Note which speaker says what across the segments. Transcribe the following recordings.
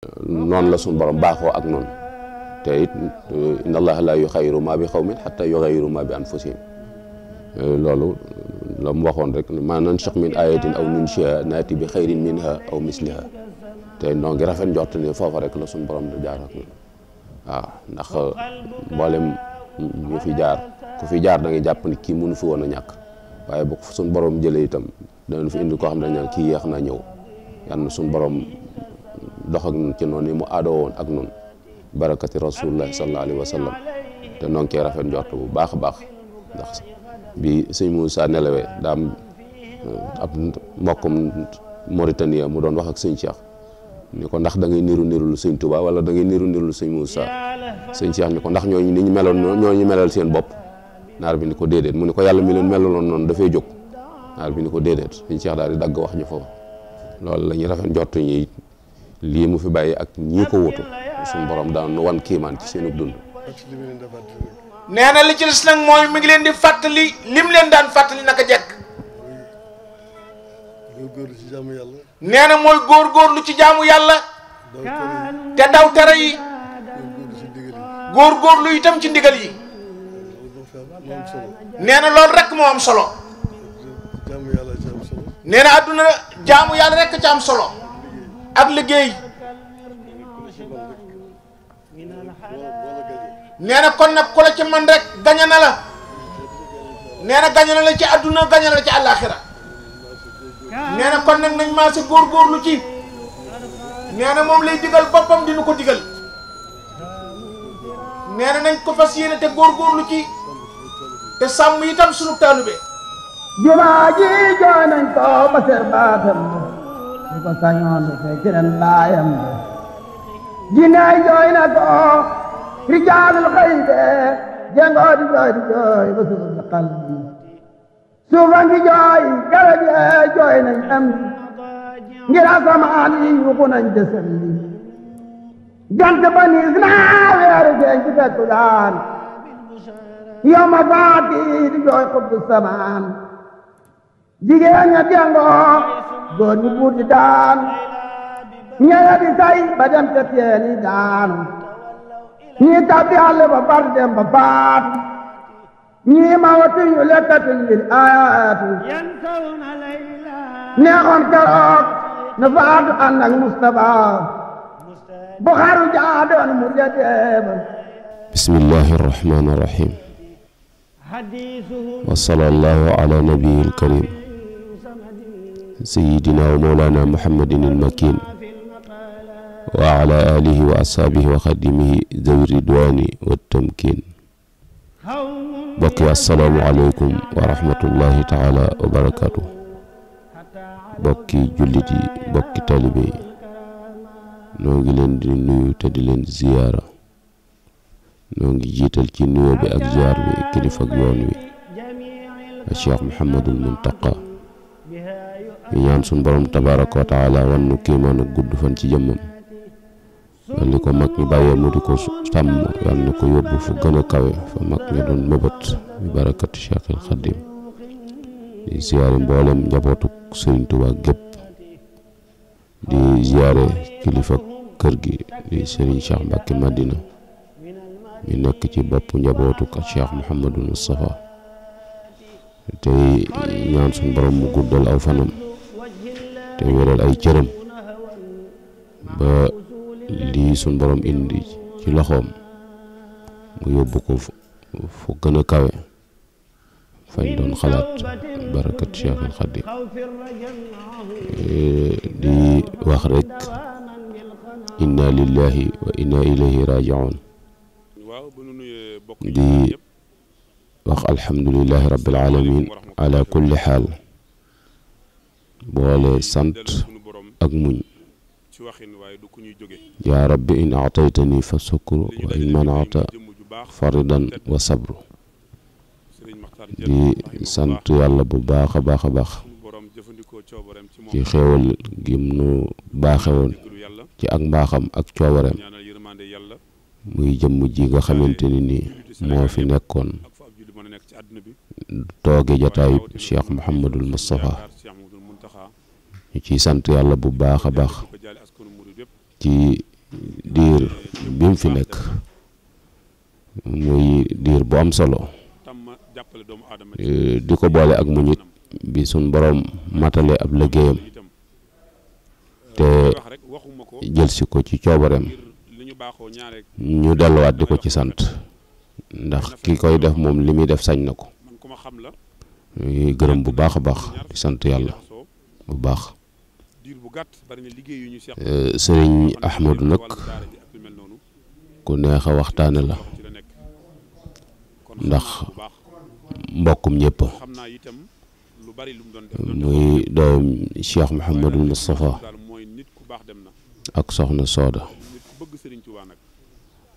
Speaker 1: noonu la suñu borom baaxoo ak noonu te it inna allaha la yuxayyiru ma bi xawmin xatta yuxayyiru ma bi anfusihim loolu la mu waxoon rek ma nansakh min ayatin aw nunshiha naati bi xayrin minha aw misliha te noo ngi rafet njort ne foofa rek la suñu borom di jaar ak ñun waaw ndax mboolem ñu fi jaar ku fi jaar da ngay jàpp ni kii mënu fi woon a ñàkk waaye bu suñu borom jëlee itam danañ fi indi koo xam ne ñaan kii yeex naa ñëw yal na suñu borom dox ak ñun ci noonu ni mu aadoo woon ak ñun barakati rasulullah sallallahu alayhi wa sallam te noo ngi cee rafet njort bu baax a baax ndax bi sëñ Moussa nelawee daam ab mbokkum Mauritanie mu doon wax ak sëñ Cheikh ni ko ndax da ngay niru lu sëñ Touba wala da ngay niru lu sëñ Moussa sëñ Cheikh ni ko ndax ñooñu ni ñu meloon ñooñu melal seen bopp naar bi ni ko déedéet mu ni ko yàlla mi leen melaloon noonu dafay jóg naar bi ni ko déedéet sëñ Cheikh daal di dagg wax ji foofu loolu la ñuy rafet njort ñi lii mu fi bàyyi ak ñii ko wutu suñu borom daan nu wan kiimaan ci seenu dund.
Speaker 2: nee na li ci des nag mooy mi ngi leen di fàttali lim leen daan fàttali naka jekk.
Speaker 3: góorgóorlu ci jaamu yàlla.
Speaker 2: nee na mooy góorgóorlu ci jaamu yàlla. te daw tere yi. góorgóorlu itam ci ndigal yi. nee na loolu rek moo am solo.
Speaker 3: jaamu yàlla ci am solo.
Speaker 2: nee na adduna jaamu yàlla rek ci am solo. ak liggéey. nee na kon nag ku la ci man rek gañe na la. nee na gañe na la ci adduna gañe na la ci àllaaxira. nee na kon nag nañ maa si góorgóorlu ci. nee na moom lay digal boppam dinu ko digal. nee na nañ ko fas yéene te góorgóorlu ci. te sàmm itam sunu taalube.
Speaker 4: jumaa ji jooy nañ ko ba ser baatam ñu ko sañoon fekk ren baayam jinnaay jooy na ko rijaalul xaybe jengoo di jooy ba suuf si qalbi suufa ngi jooy garab yee jooy nañ am ngir asamaan yi yuxu nañ desal li jant ba niis naa weeru feeñ ci fekku daan yow ma faati di jooy xubbu samaan jigéen ña jengoo góor ñi buur di daan ñeya di say ba dem te teeni daanu ñii tabbi àll ba bar dem ba faat ñii ma watuñu lekkatuñ lil ayaatu neexoon keroog na faatu ànd ak Mustafa bu xaru jaadoon mu dedeeba
Speaker 1: bismillahi arrahmani arrahim wa sallallahu ala nabiyil karim sayyidina wa mawlana muhammadin al-makin wa ala alihi wa ashaabihi wa xadimihi zawi ridwani wa tamkin bokki assalaamu aleykum wa rahmatullahi taala wa barakatuh bokki jullit yi bokki talibe yi noo ngi leen di nuyu te di leen ziyaara noo ngi jiital ci nuyoo bi ak ziyaar bi kilifa ak yoon wi Cheikh Mouhamadul Muntaqa ñu ñaan suñu borom tabaraka wa taala wan nu kéemaan ak gudd fan ci jëmmam yal ni ko mag ñi bàyyee mu di ko sàmm yal ni ko yóbbu fu gën a kawe fa mag ñi doon mëbët bi barakati Cheikhil Xadim di ziyaare mboolem njabootu Sëriñ Tuubaa gépp di ziyaare kilifa kër gi di Sëriñ Cheikh Mbacke Madina mi nekk ci bopp njabootu ak Cheikh Mouhamadul Moustapha tey ñaan suñu borom mu guddal aw fanam te wéral ay cëram ba lii suñu borom indi ci loxoom mu yóbbu ko fu gën a kawe fañ doon xalaat barakat Cheikh al Khadim di wax rek inna lillahi wa inna ilayhi raji'un di wax alhamdulillahi rabbil alamin ala kulli xaal boole sant ak muñ yaa rabbi in aataytani fa sukru wa in manata faridan wa sabru di sant yàlla bu baax a baax a baax ci xéewal gim nu baaxe woon ci ak mbaaxam ak coobareem muy jëmm ji nga xamante ni nii moo fi nekkoon tooge jataayu Cheikh Mouhamadul Moustapha ñu ciy sant yàlla bu baax a baax ci mu fi nekk muy diir bu am solo di ko boole ak mu ñit bi suñ borom matale ab liggéeyam te jël si ko ci coobareem ñu delluwaat di ko ci sant ndax ki koy def moom li muy def sañ na ko gërëm bu baax a baax di sant yàlla bu baax sëriñ Ahmadu nag ku neex a waxtaane la ndax mbokkum ñëpp muy doom Cheikh Mouhamadul Moustapha ak soxna Sooda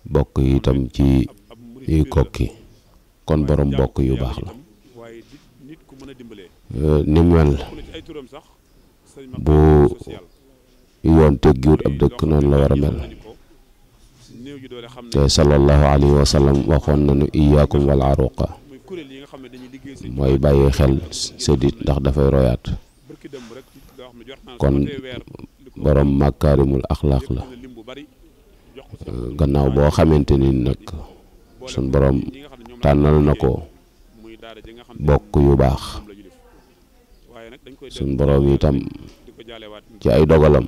Speaker 1: bokk itam ci kokki kon borom bokk yu baax la ni mel bu yoon teggiwut ab dëkk noonu la war a mel te sallallahu alayhi wa sallam waxoon nañu iyaakum wal aruqa mooy bàyyi xel sédit ndax dafay royaat kon borom makaarimul axlaaq la gannaaw boo xamante ni nag suñ borom tànnal na ko bokk yu baax suñ borom itam ci ay dogalam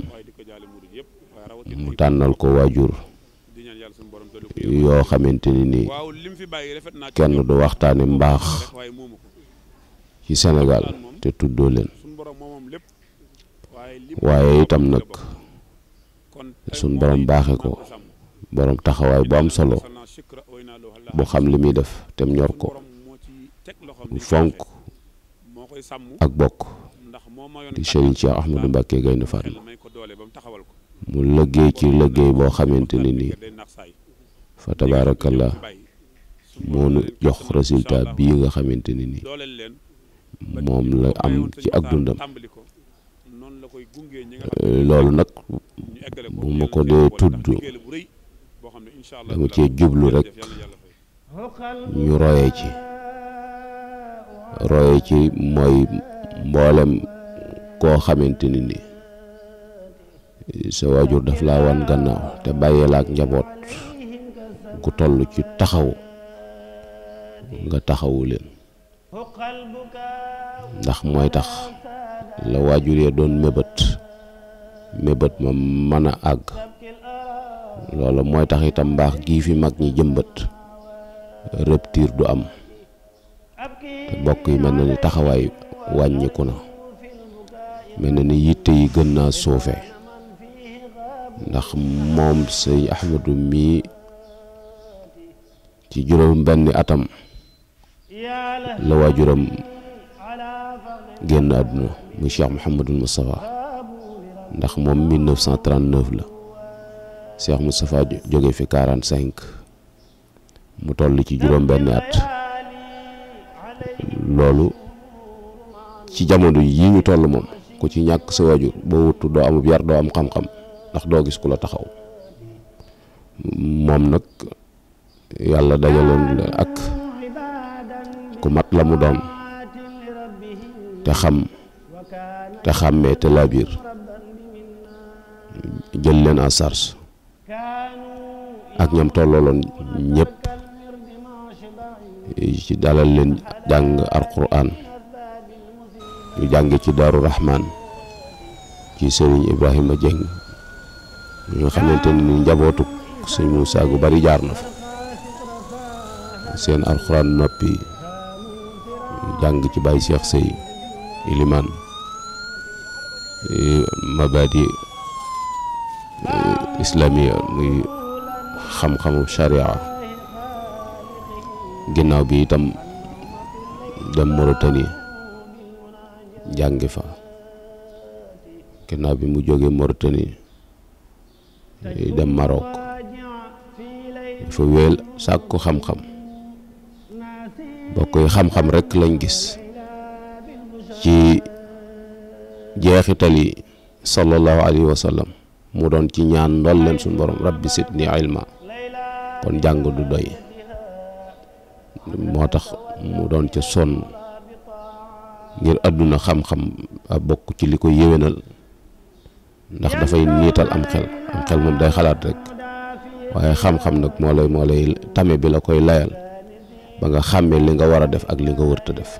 Speaker 1: mu tànnal ko waajur yoo xamante ni nii kenn du waxtaane mbaax ci Sénégal te tuddoo leen waaye itam nag suñ borom baaxe ko borom taxawaay bu am solo bu xam li muy def tem ñor ko fonk ak bokk di Serigne Cheikh Ahmadou Mbacké Gaïndé Fatma mu liggéey ci liggéey boo xamante ni nii fa tabaarakallah moo nu jox résultat bii nga xamante ni nii moom la am ci ak dundam loolu nag bu ma ko dee tudd dama cee jublu rek ñu roye ci mooy mboolem koo xamante ni ni sa waajur daf laa wan gannaaw te bàyyee la ak njaboot ku toll ci taxaw nga taxawu leen ndax mooy tax la waajur yee doon mébét ma mën a àgg loolu mooy tax itam mbaax gii fi mag ñi jëmbat rupture du am te bokk yi mel na ni taxawaay wàññiku na mel na ni yitte yi gën naa suufe ndax moom sëñ Ahmadu mii ci juróom benni atam la waajuram génn àdduna muy Cheikh Mouhamadul Moustapha ndax moom 1939 la Cheikh Moustapha jóge fi 45 mu toll ci juróom benni at loolu ci jamono yi ñu toll moom ku ci ñàkk sa waajur boo wutu doo amub yar doo am xam-xam ndax doo gis ku la taxaw moom nag yàlla dajaloon la ak ku mat la mu doon te xam te xàmmee te laabiir jël leen en charge ak ñam tollooloon ñëpp ci dalal leen jàng alquran ñu jàng ci Daaru Rahman ci Serigne Ibrahima Dieng ñi nga xamante ni njabootu sëñ Moussa gu bari jaar na fa seen alquran noppi jàng ci Baye Cheikh Sey Iliman mabadi islamiya muy xam-xamu sharia ginnaaw bi itam dem Mauritanie jàngi fa ginnaaw bi mu jógee Mauritanie dem Maroc dafa wéel sàkku xam-xam bokk yi xam-xam rek lañ gis ci jeexitali sallallahu alayhi wa sallam mu doon ci ñaan ndol leen suñu borom rabbi sidni ilma kon jàng du doy moo tax mu doon ca sonn ngir àdduna xam-xam a bokk ci li ko yéwénal ndax dafay niital am xel moom day xalaat rek waaye xam-xam nag moo lay tame bi la koy layal ba nga xàmmee li nga war a def ak li nga wërta def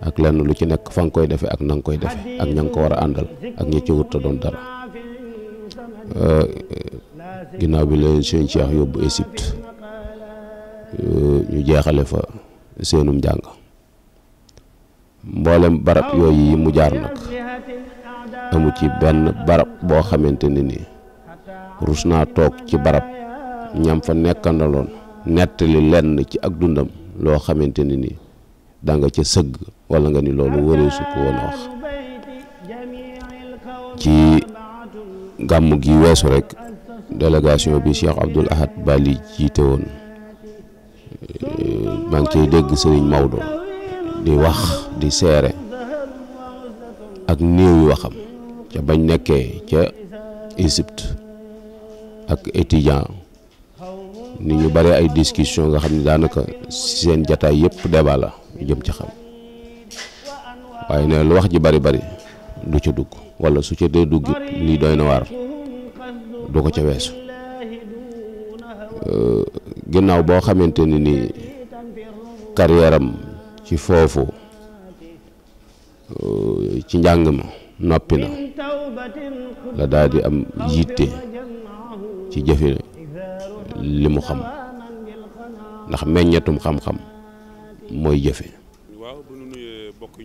Speaker 1: ak lenn lu ci nekk fa nga koy defee ak na nga koy defee ak ña nga ko war a àndal ak ñi ci wërta doon dara. ginnaaw bi leen sëñ Cheikh yóbbu Égypte ñu jeexale fa seenum njàng mboolem barab yooyu yi mu jaar nag amu ci benn barab boo xamante ne ni rus naa toog ci barab ñam fa nekkandaloon nettali lenn ci ak dundam loo xamante ne ni da nga ca sëgg wala nga ni loolu wëree su ko woon a wax. ci gàmm gi weesu rek délégation bi Cheikh Abdoul Ahad Bali jiite woon maa ngi cay dégg Serigne Maodo di wax di seere ak néew yu waxam ca bañ nekkee ca Égypte ak étudiant ni ñu bari ay discussion nga xam ne daanaka seen jataay yëpp débat la ñu jëm ci xam waaye ne lu wax ji bari du ca dugg wala su ca dee dugg lii doy na waar du ko ca weesu ginnaaw boo xamante ni carrière am ci foofu ci njàng ma noppi na la daal di am yitte ci jëfe li mu xam ndax meññetum xam-xam mooy jëfe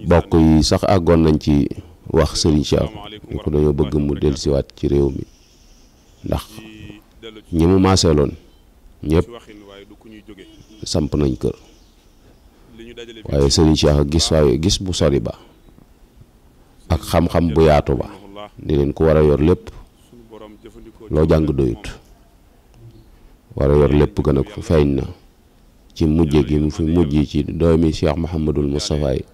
Speaker 1: bokk yi sax àggoon nañ ci wax Serigne Cheikh ni ko dañoo bëgg mu dellusiwaat ci réew mi ndax ñi mu maaseeloon ñëpp samp nañ kër waaye Serigne Cheikh gis bu sori ba ak xam-xam bu yaatu ba ni leen ku war a yor lépp loo jàng doyut war a yor lépp gën a feeñ na ci mujje gi mu fi mujj ci doomi Cheikh Mouhamadul Moustapha yi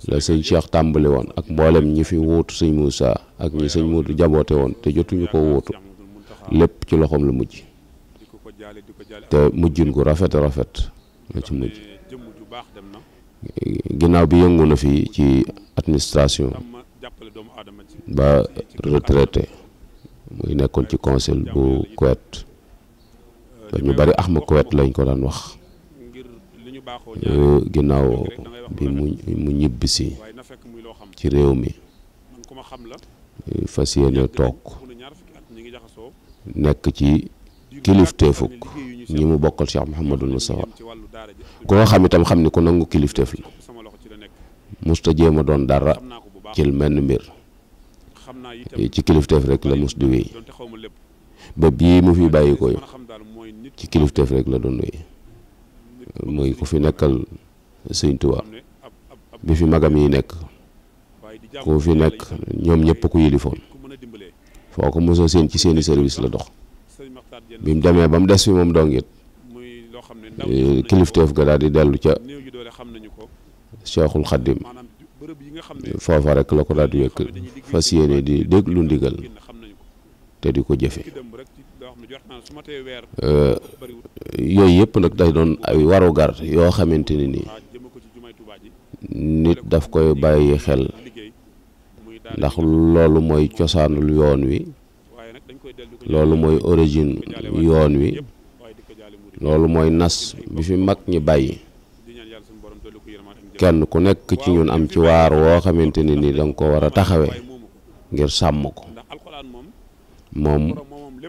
Speaker 1: la sëñ Cheikh tàmbali woon ak mboolem ñi fi wuutu sëñ Moussa ak ñi sëñ Modou jaboote woon te jotuñu ko wuutu lépp ci loxoom la mujj te mujjin gu rafet la ci mujj ginnaaw bi yëngu na fi ci administration ba retraité muy nekkoon ci conseil bu Kuwait ba ñu bari Ahma Kuwait lañ ko daan wax ginnaaw bi mu ñibbisi ci réew mi fas yéene toog nekk ci kilifteefuk ñi mu bokkal Cheikh Mouhamadul Moustapha ku nga xam itam xam ni ku nangu kilifteef la musta jéem a doon dara ci menn mbir ci kilifteef rek la mus di wéy ba bii mu fi bàyyi ko ci kilifteef rek la doon wéy muy ku fi nekkal Sëñ Tuubaa bi fi magam yi nekk ku fi nekk ñoom ñëpp ku yilifoon foo ko mosoo seen ci seeni service la dox bi mu demee ba mu des fi moom dongit kilifteef ga daal di dellu ca Cheikhul Khadim foofa rek la ko daal di wekk fas yéene di déglu ndigal te di ko jëfe yooyu yëpp nag day doon ay warugar yoo xamante ni nii nit daf koy bàyyi xel ndax loolu mooy cosaanul yoon wi loolu mooy origine yoon wi loolu mooy nas bi fi mag ñi bàyyi kenn ku nekk ci ñun am ci waar woo xamante ni nii danga ko war a taxawee ngir sàmm ko moom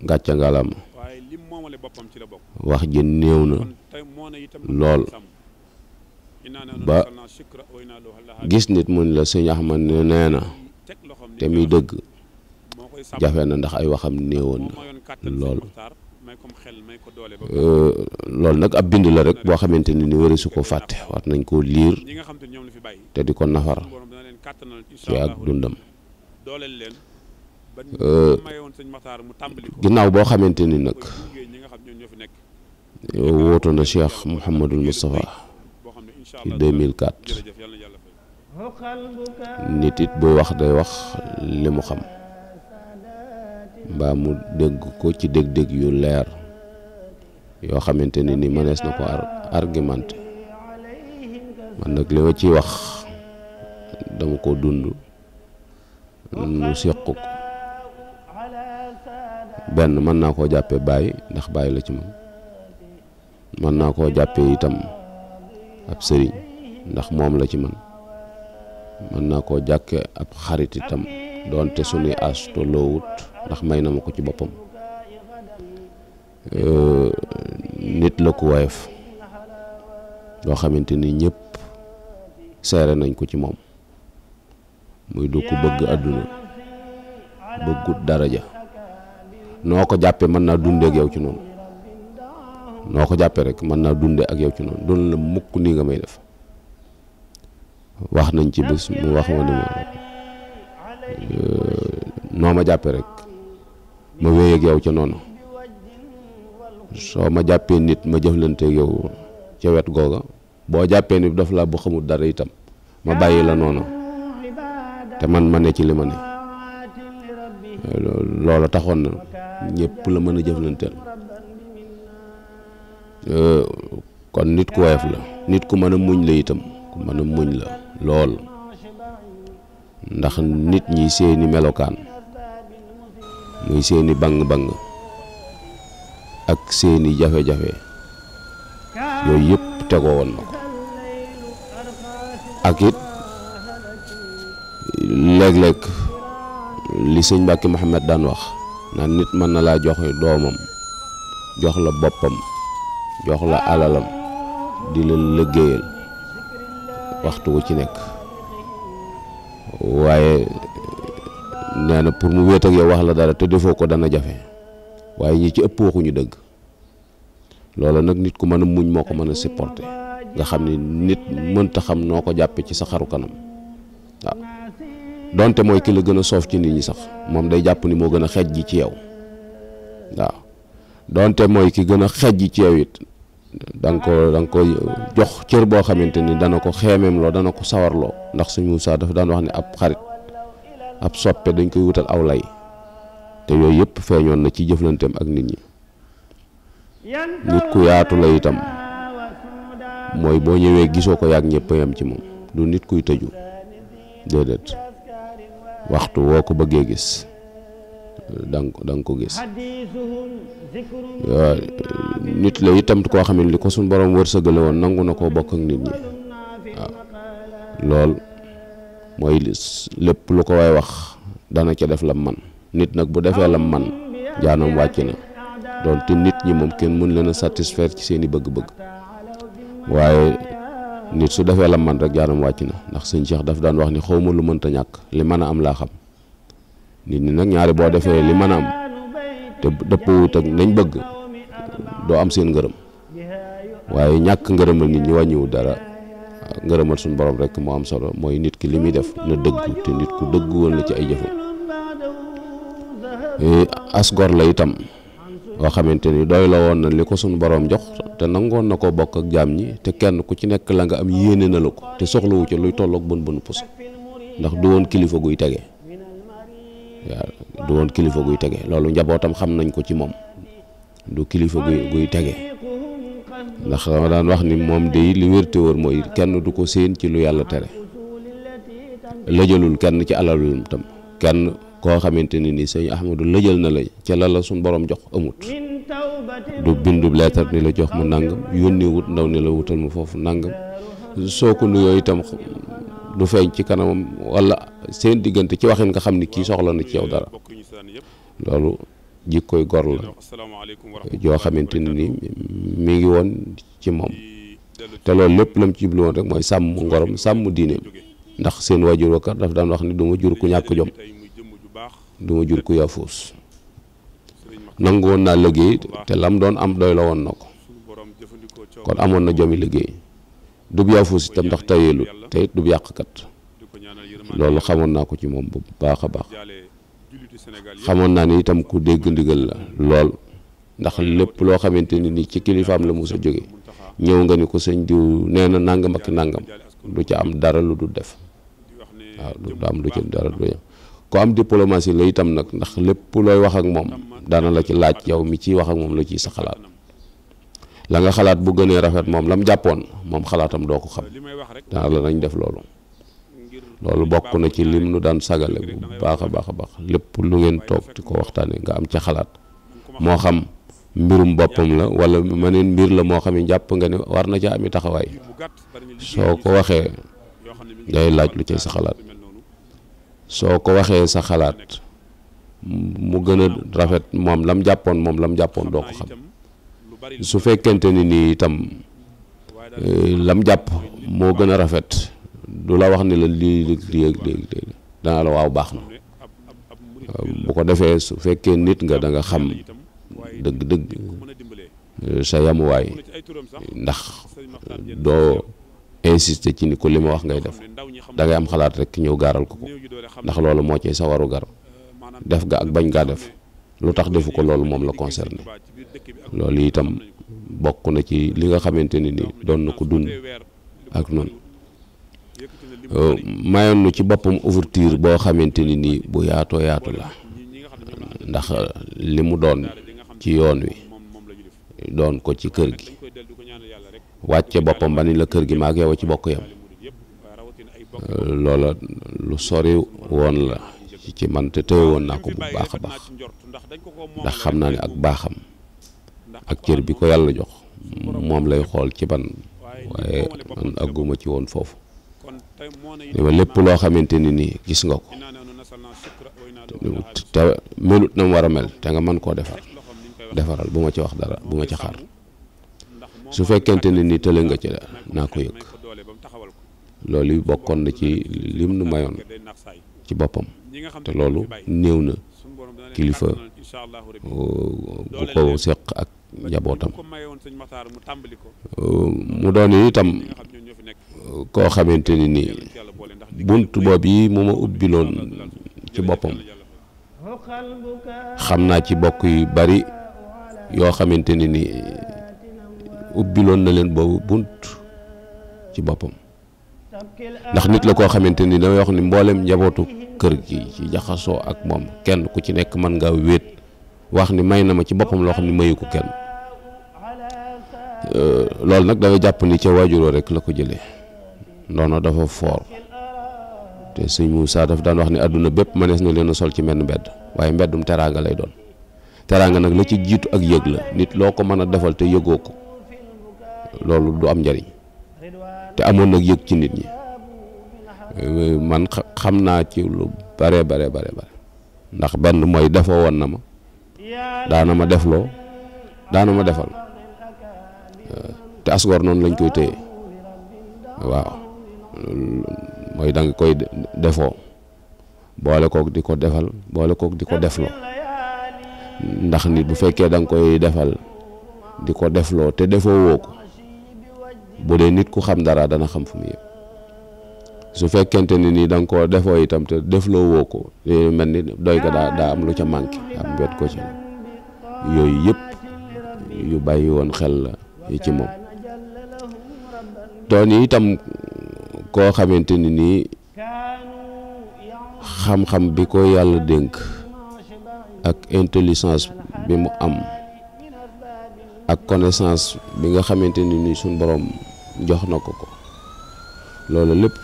Speaker 1: gàcca ngalam wax ji néew na lool ba gis nit mun la sëñ Ahmad ne nee na te muy dëgg jafe na ndax ay waxam néewoon na lool loolu nag ab bind la rek boo xamante ni wari su ko fàtte war nañ koo liir te di ko nafar ci ak dundam ginnaaw boo xamante ni nag wootu na Cheikh Mouhamadul Moustapha ci 2004 nit it buy wax day wax li mu xam mbaa mu dégg ko ci dégg-dégg yu leer yoo xamante ni mënees na ko argumenté man nag li ma ciy wax dama ko dund nu seq ko benn mën naa koo jàppee baay ndax baay la ci man mën naa koo jàppee itam ab sëriñ ndax moom la ci man mën naa koo jàkke ab xarit itam doonte suñuy as tolloowut ndax may na ma ko ci boppam. Nit la ku woyof loo xamante ni ñëpp seere nañ ko ci moom muy du ko bëgg àdduna bëggut daraja noo ko jàppee mën naa dunde ak yow ci noonu noo ko jàppee rek mën naa dunde ak yow ci noonu doon la mukk nii nga may def. wax nañ ci bés mu wax ma ni ma noo ma jàppee rek ma wéy ak yow ca noonu soo ma jàppee nit ma jëflante ak yow ca wet googa boo jàppee ni daf la bu xamul dara itam ma bàyyi la noonu te man ma ne ci li ma ne loola taxoon na ñëpp la mën a jëflanteel. kon nit ku woyof la nit ku mën a muñ la itam ku mën a muñ la lool ndax nit ñi seeni melokaan muy seeni bang-bang ak seeni jafe-jafe yooyu yëpp tegoo woon na ko ak it léeg-léeg li sëñ Mbàkke Muhammad daan wax naan nit mën na laa joxe doomam jox la boppam jox la alalam di la liggéeyal waxtu wu ci nekk waaye nee na pour mu wéet ak yow wax la dara te defoo ko dana jafe waaye ñi ci ëpp waxuñu dëgg loolu nag nit ku mën a muñ moo ko mën a supporter nga xam ni nit mënta xam noo ko jàppe ci sa xaru kanam waaw donte mooy ki la gën a soof ci nit ñi sax moom day jàpp ni moo gën a xej ji ci yow waaw donte mooy ki gën a xej ji ci yow it da nga ko jox cër boo xamante ni dana ko xeemeem loo dana ko sawarloo ndax sëñ Moussa dafa daan wax ne ab xarit ab soppe dañ koy wutal aw lay te yooyu yëpp feeñoon na ci jëflanteem ak nit ñi. nit ku yaatu la itam mooy boo ñëwee gisoo ko yàgg ñëpp yam ci moom du nit kuy tëju déedéet waxtu woo ko bëggee gis danga ko gis nit la itam koo xam ne li ko suñ borom wërsëgale woon nangu na koo bokk ak nit ñi waaw lool mooy lépp lu ko way wax dana ca def lam man nit nag bu defee lam man jaanam wàcc na doon te nit ñi moom kenn mën leen a satisfaire ci seeni bëgg-bëgg waaye nit su defee lam man rek jaanam wàcc na ndax sëñ Cheikh daf daan wax ni xawma lu mënta ñàkk li mën a am laa xam nit ñi nag ñaari boo defee li mën a am te dëppwut ak nañ bëgg doo am seen ngërëm waaye ñàkk ngërëmal nit ñi wàññiwul dara ngërëmal suñu borom rek moo am solo mooy nit ki li muy def na dëggu te nit ku dëggu woon la ci ay jëfam asgor la itam boo xamante ni doy la woon na li ko suñu borom jox te nangoon na ko bokk ak jaam ñi te kenn ku ci nekk la nga am yéene na la ko te soxlawu ci luy tolloog bën bënu pus ndax du woon kilifa guy tege waaw du woon kilifa guy tege loolu njabootam xam nañ ko ci moom du kilifa guy tege ndax dama daan wax ni moom de li wér te wóor mooy kenn du ko séen ci lu yàlla tere lëjalul kenn ci alalul tam kenn koo xamante ni sëñ Ahmadu lëjal na la ca la la suñ borom jox amut du bindu leetar ni la jox mu nangam yónni wut ndaw ni la wutal mu foofu nangam soo ko nuyoo itam du feeñ ci kanamam wala seen diggante ci waxin nga xam ni kii soxla na ci yow dara loolu jikkoy gor la joo xamante ni mi ngi woon ci moom te loolu lépp lam ci jublu woon rek mooy sàmm ngorom sàmm diineem ndax seen waajur wa kat daf daan wax ni du ma jur ku ñàkk jom du ma jur ku yafuus nangu woon naa liggéey te lam doon am doy la woon na ko kon amoon na jomi liggéey dub yafuus itam ndax tayeelut te it dub yàqkat loolu xamoon naa ko ci moom bu baax a baax xamoon naa ni itam ku dégg ndigal la lool ndax lépp loo xamante ni ci kilifaam la mos a jóge ñëw nga ni ko sëñ diw nee na nangam ak nangam du ca am dara lu du def waaw du am du ca dara du ko am diplomatie la itam nag ndax lépp looy wax ak moom dana la ci laaj yow mi ciy wax ak moom la ciy sa xalaat la nga xalaat bu gënee rafet moom lam jàppoon moom xalaatam doo ko xam dana la nañ def loolu bokk na ci lim nu daan sagale bu baax a baax lépp lu ngeen toog di ko waxtaane nga am ca xalaat moo xam mbirum boppam la wala meneen mbir la moo xam ne jàpp nga ne war na ca ami taxawaay soo ko waxee ngay laaj lu cay sa xalaat soo ko waxee sa xalaat mu gën a rafet moom lam jàppoon doo ko xam su fekkente ni nii itam lam jàpp moo gën a rafet du la wax ni la lii dana la waaw baax na bu ko defee su fekkee nit nga da nga xam dëgg-dëgg sa yamuwaay ndax doo insister ci ni ko li ma wax ngay def da ngay am xalaat rek ñëw gaaral ko ndax loolu moo ci sa waru gar def ga ak bañ gaa def lu tax defu ko loolu moom la concerné loolu itam bokk na ci li nga xamante ni ni doon na ko dund ak noonu mayoon nu ci boppam ouverture boo xamante ni nii bu yaatoo yaatu la ndax li mu doon ci yoon wi doon ko ci kër gi wàcce boppam ba ni la kër gi maag yow ci bokk yam loola lu sori woon la ci man te tëye woon naa ko bu baax a baax ndax xam naa ne ak baaxam ak cër bi ko yàlla jox moom lay xool ci ban waaye man àgguma ci woon foofu li ma lépp loo xamante ni nii gis nga ko te melut na mu war a mel te nga mën koo defaral bu ma ci wax dara bu ma ci xaar su fekkente ne ni tële nga ci naa ko yëg loolu bokkoon na ci lim nu mayoon ci boppam te loolu néew na kilifa bu ko seq ak njabootam mu doon itam koo xamante ni nii bunt boobu yi mu ma ubbiloon ci boppam xam naa ci bokk yu bari yoo xamante ni nii ubbiloon na leen boobu bunt ci boppam ndax nit la koo xamante ni damay wax ni mboolem njabootu kër gi ci jaxasoo ak moom kenn ku ci nekk mën nga wéet wax ni may na ma ci boppam loo xam ne mayu ko kenn loolu nag dangay jàpp ni ca waajuroo rek la ko jëlee ndono dafa foor te sëñ Moussa daf daan wax ni àdduna bépp mënees na leen a sol ci menn mbedd waaye mbeddum teraanga lay doon teraanga nag la ci jiitu ak yëg la nit loo ko mën a defal te yëgoo ko loolu du am njariñ te amoon nag yëg ci nit ñi man xam naa ci lu bare ndax benn mooy defoo woon na ma daana ma defloo daana ma defal te asgoor noonu lañ koy téye waaw mooy da nga koy defoo boole kook di ko defal boole kook di ko defloo ndax nit bu fekkee da nga koy defal di ko defloo te defoo woo ko bu dee nit ku xam dara dana xam fu mu yëpp su fekkente ni nii da nga koo defoo itam te defloo woo ko mel ni doy ga daa am lu ca manqué am wet ko ci yooyu yëpp yu bàyyi woon xel la ci moom doon itam koo xamante ni nii xam-xam bi ko yàlla dénk ak intelligence bi mu am ak connaissance bi nga xamante ni nii suñ borom jox na ko loolu lépp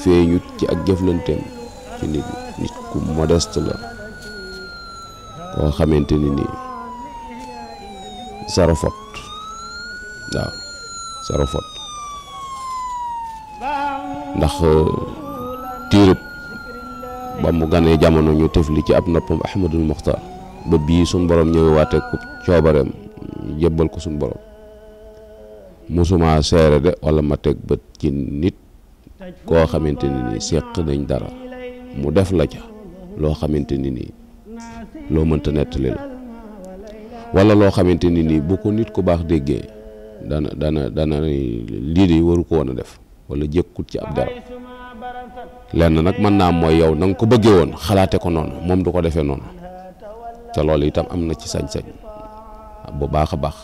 Speaker 1: feeñut ci ak jëflanteem ci nit ku modeste la koo xamante ni nii sarofot waaw sarofot ndax tiirëb ba mu ganee jamono ñu tefli ci ab noppam Ahmadul Muxtaar ba bii suñ borom ñëwee waate ko coobareem jébbal ko suñ borom musuma seere de wala ma teg bët ci nit koo xamante ni nii seq nañ dara mu def la ca loo xamante ni nii loo mënta nettali la wala loo xamante ni nii bu ko nit ku baax déggee dana lii de waru ko woon a def wala jékkut ci ab dara lenn nag mën naa mooy yow na nga ko bëggee woon xalaate ko noonu moom du ko defee noonu te loolu itam am na ci sañ-sañ bu baax a baax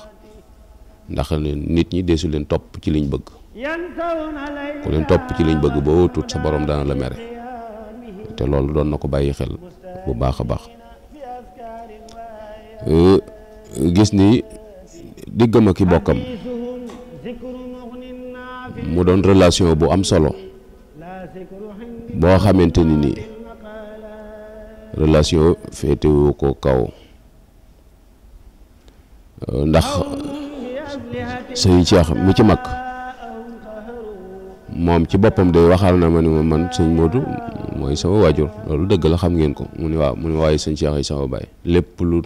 Speaker 1: ndax nit ñi deesu leen topp ci liñ bëgg ku leen topp ci liñ bëgg boo tut sa borom dana la mere te loolu doon na ko bàyyi xel bu baax a baax gis ni diggam ak i bokkam mu doon relation bu am solo boo xamante ni nii relation féetewu ko kaw ndax sëñ Cheikh mi ci mag moom ci boppam day waxal na ma ni ma man sëñ Modou mooy sama waajur loolu dëgg la xam ngeen ko mu ni waaw mu ni waaye sëñ Cheikh ay sama baay lépp lu